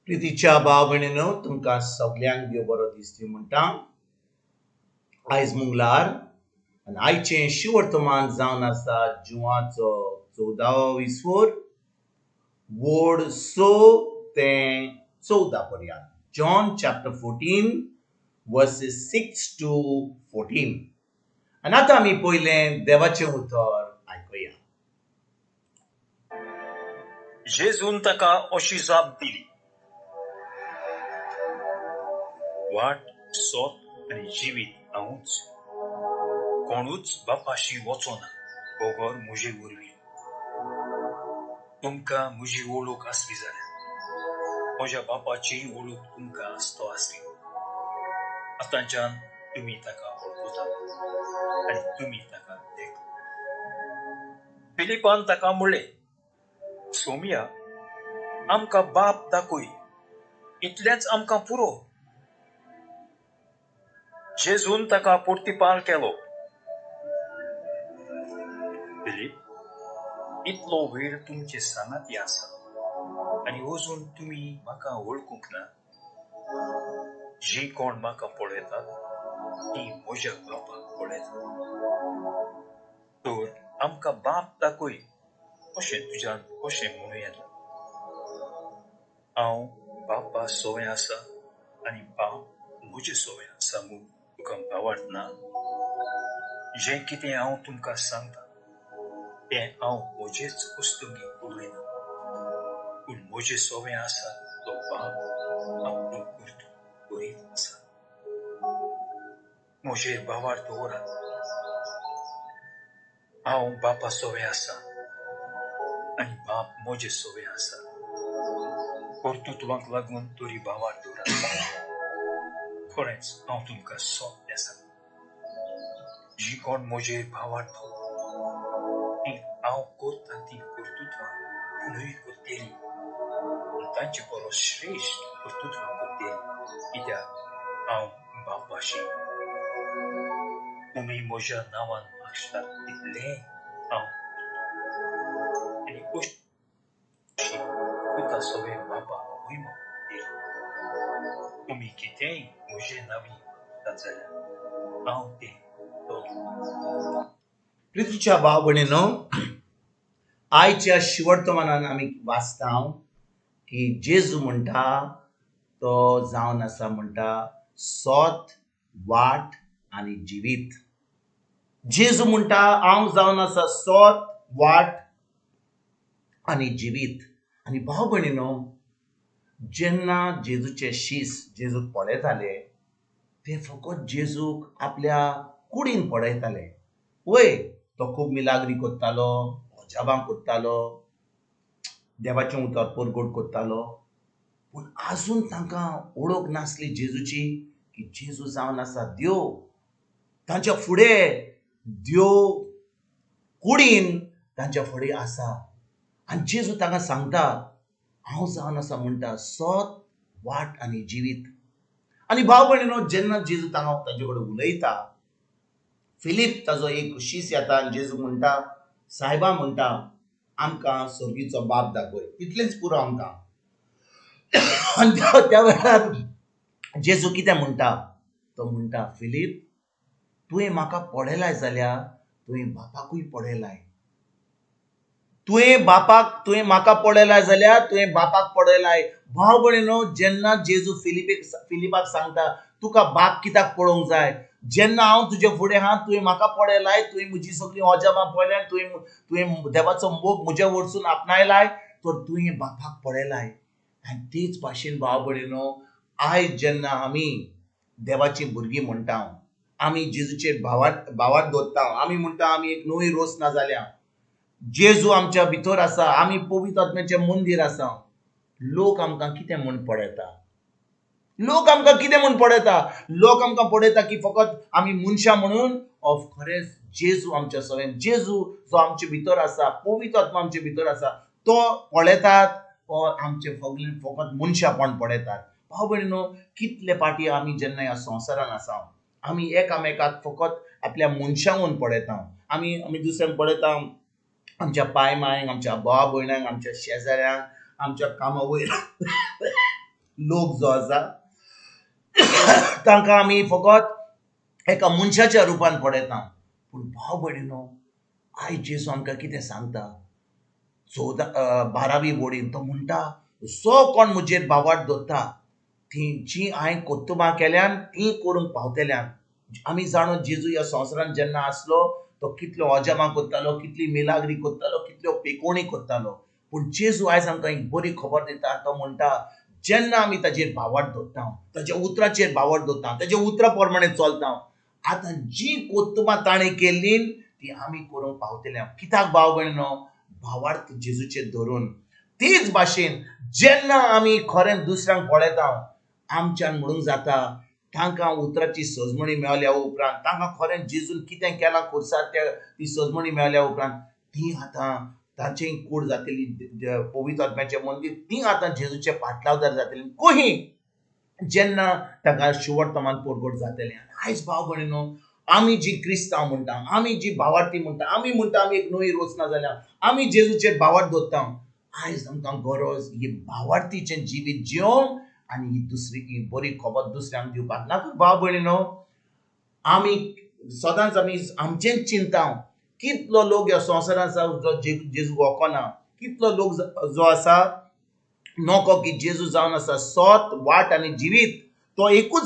प्रितीच्या भाव भयणीनो, तुमकां सगल्यांक देव बरो दीस दी म्हणटा. आयज मंगळार आनी आयचें शिवर्तमान जावन आसा जुवाचो 14वो विस्वोर, वोड 6 ते 14 पर्यंत. John chapter 14 verses 6 to 14. आनी आतां आमी पयलें देवाचें उतर आयकुया. जेजून ताका अशी जाप दिली, वाट, सोत आनी जिवीत हांवूच. कोणूच बापाशी वचना बगर म्हजे वरवीं. तुमकां म्हजी वळख आसली जाल्यार म्हज्या बापाची वळख तुमकां आसतो आसली. आतांच्यान तुमी ताका वळखतात आनी तुमी ताका देखतात. फिलिपान ताका म्हणलें, सोमया, आमकां बाप दाखय, इतलेंच आमकां पुरो. जेजून ताका प्रतिपाल केलो, फिलीप, इतलो वेळ तुमचे सांगाती आसा आनी अजून तुमी म्हाका वळखूंक ना. जी कोण म्हाका पळयतात ती म्हज्या बापाक पळयतात. तर आमकां बाप दाखय अशें तुज्यान कशें म्हणूं येता? हांव बापा सोवें आसा आनी बाप म्हजे सोवें आसा म्हूण तुका भावार्थ ना. जें कितें हांव तुमकां सांगता तें हांव म्हजेच वस्तुंगी उलयना, पूण म्हजे सोवें आसा तो बाप आपलो कर्तृत्व करीत आसा. म्हजेर भावार्थ दवरात, हांव बापा सोवें आसा आनी बाप म्हजे सोवें आसा. कर्तृत्वाक लागून तरी भावार्थ दवरात. खरेंच हांव तुमकां सत्य सांगता, जी कोण म्हजेर भावार्थ दवरता ती हांव करता ती कर्तृत्वां पुणूय करतली, आनी तांचे परस श्रेश्ठ कर्तृत्वां करतली, कित्याक हांव बापाशी. तुमी म्हज्या नांवान मागशात तितलें हांव करतलों, आनी अशी पुता सगळें बापा म्हयमा दिली. तुमी कितेंय म्हजे नांवी मागतात जाल्यार हांव तें करतलों. प्रितीच्या भाव भयणीनो, आयच्या शिवर्तमानान आमी वाचता की जेजू म्हणटा तो जावन आसा म्हणटा सोत, वाट आनी जिवीत. जेजू म्हणटा हांव जावन आसा सोत, वाट आनी जिवीत. आनी भाव भयणीनो, जेन्ना जेजूचे शीस जेजूक पळयताले ते फकत जेजूक आपल्या कुडीन पळयताले. वय, तो खूब मिलाग्री करतालो, अजाबां करतालो, देवाचें उतर परगट करतालो, पूण आजून तांकां वळख नासली जेजूची की जेजू जावन आसा देव. तांच्या फुडें देव कुडीन तांच्या फुडें आसा आनी जेजू तांकां सांगता हांव जावन आसा म्हणटा सत, वाट आनी जिवीत. आनी भाव भयणीनो, जेन्ना जेजू तांकां तांचे कडेन उलयता, फिलीप ताजो एक शीस येता आनी जेजू म्हणटा, सायबा म्हणटा आमकां सर्गीचो बाप दाखय, तितलेंच पुरो आमकां. आनी त्या वेळार जेजू कितें म्हणटा, तो म्हणटा, फिलीप, तुवें म्हाका पळयलाय जाल्यार तुवें बापाकूय पळयलाय. तुवें बापाक, तुवें म्हाका पळयलाय जाल्यार तुवें बापाक पळयलाय. भाव भयणीनो, जेन्ना जेजू फिलिपाक सांगता तुका बाप कित्याक पळोवंक जाय, जेन्ना हांव तुजे फुडें आहा तुवें म्हाका पळयलाय, तुवें म्हजी सगळीं अजापां पळयल्याय, तुवें देवाचो मोग म्हज्या वरसून आपणायलाय, तर तुवें बापाक पळयलाय. आनी तेच भाशेन भाव भयणीनो, आयज जेन्ना आमी देवाचीं भुरगीं म्हणटा, आमी जेजूचेर भावार्थ दवरता, आमी म्हणटा आमी एक नवी रोसना जाल्या, जेजू आमच्या भितर आसा, आमी पवित्र आत्म्याचें मंदीर आसा. लोक आमकां कितें म्हूण पळयता? लोक आमकां कितें म्हूण पळयता? लोक आमकां पळयता की फकत आमी मनशां म्हणून? ऑफ खरेंच जेजू आमच्या सगळ्यान, जेजू जो आमचे भितर आसा, पवित्र आत्मा आमचे भितर आसा, तो पळयतात आमचे फकत मनशापण पळयतात. भाव भयणीनो, कितले फाटी आमी जेन्ना ह्या संवसारान आसा, आमी एकामेकाक फकत आपल्या मनशां म्हूण पळयता. आमी दुसऱ्यांक पळयता, आमच्या पाय मांयक, आमच्या भाव भयणांक, आमच्या शेजाऱ्यांक, आमच्या कामा वयर लोक जो आसा तांकां आमी फकत एका मनशाच्या रुपान पळयता. पूण भाव भयणीनो, आयज जेजू आमकां कितें सांगता 14 12वी वडीन तो म्हणटा, जो कोण म्हजेर भावार्थ दवरता ती जी हांवें कर्तुबां केल्यान ती करूंक पावतल्यान. आमी जाणो जेजू ह्या संवसारांत जेन्ना आसलो तो कितल्यो अजापां करतालो, कितली मिलाग्री करतालो, कितल्यो पेकोवणी करतालो. पूण जेजू आयज आमकां एक बरी खबर दिता. तो म्हणटा जेन्ना आमी ताजेर भावार्थ दवरता, ताज्या उतराचेर भावार्थ दवरता, ताज्या उतरा प्रमाणे चलता, आतां जी कर्तुबां ताणें केल्ली ती आमी करूंक पावतले. कित्याक भाव भयणीनो? भावार्थ जेजूचेर धरून. तेच भाशेन जेन्ना आमी खरें दुसऱ्यांक पळयता, आमच्यान म्हणूंक जाता तांकां उतराची सजमणी मेळ्ळ्या उपरांत, तांकां खरें जेजून कितें केलां खुर्सार त्या ती सजमणी मेळ्ळ्या उपरांत ती आतां तांची कूड जातली पवित्र आत्म्याचें मंदीर, ती आतां जेजूचे पाटलावदार जातली कोही जेन्ना तांकां शिवर्तमान परगट जातलें. आयज भाव भयणीनो, आमी जी क्रिस्तांव म्हणटा, आमी जी भावार्थी म्हणटा, आमी म्हणटा आमी एक नवी रचना जाल्या, आमी जेजूचेर भावार्थ दवरता. आयज आमकां गरज ही भावार्थीचें जिवीत जियोवंक आनी ही दुसरी ही बरी खबर दुसऱ्यांक दिवपाक. ना तर भाव भयणीनो, आमी सदांच आमी आमचेंच चिंता. कितलो लोक ह्या संवसारांत आसा जो जेजू वळखना, कितलो लोक जो आसा नको की जेजू जावन आसा सत, वाट आनी जिवीत. तो एकूच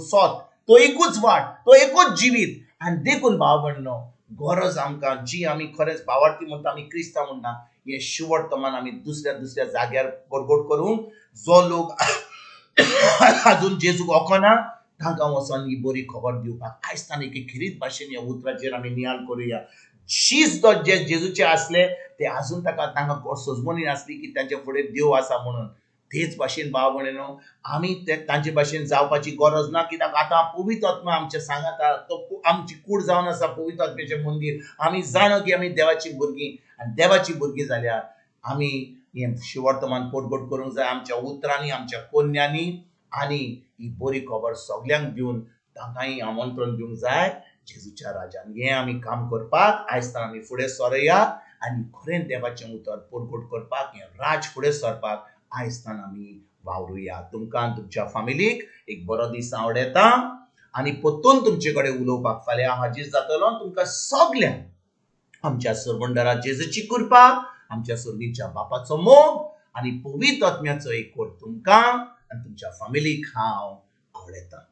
सत, तो एकूच वाट, तो एकूच जिवीत. आनी देखून भाव भयणीनो, गरज आमकां जी आमी खरेंच भावार्थी म्हणटा, आमी क्रिस्तांव म्हणटा, हें शिवर्तमान आमी दुसऱ्या दुसऱ्या जाग्यार परगट करूंक जो लोक आजून जेजूक वळखना तांकां वचोन ही बरी खबर दिवपाक. आयज ताणें एके खेरीत भाशेन ह्या उतराचेर आमी नियाळ करुया. शीस तो जे जेजूचे आसले ते आजून ताका तांकां सजमणी नासली की तांच्या फुडें देव आसा म्हणून. तेच भाशेन भाव भयणीनो, आमी ते तांचे भाशेन जावपाची गरज ना, कित्याक आतां पवित्र आत्मा आमच्या सांगाता, तो आमची कूड जावन आसा पवित्र आत्म्याचें मंदीर. आमी जाणा की आमी देवाची भुरगीं, आनी देवाची भुरगीं जाल्यार आमी हें शिवर्तमान परगट करूंक जाय आमच्या उतरांनी, आमच्या कोन्यांनी, आनी ही बरी खबर सगल्यांक दिवन तांकांय आमंत्रण दिवंक जाय जेजूच्या राजान. हें आमी काम करपाक आयज आमी फुडें सरया आनी खरें देवाचें उतर परगट करपाक, हें राज फुडें सरपाक आयज आमी वावरुया. तुमकां तुमच्या फामिलीक एक बरो दीस आवडटा आनी परतून तुमचे कडेन उलोवपाक फाल्यां हाजीर जातलो. तुमकां सगल्यांक आमच्या सरबंडरा जेजूची कृपा, आमच्या सर्गीच्या बापाचो मोग आनी पवित्र आत्म्याचो एकवट तुमकां आनी तुमच्या फामिलीक हांव आवडटा.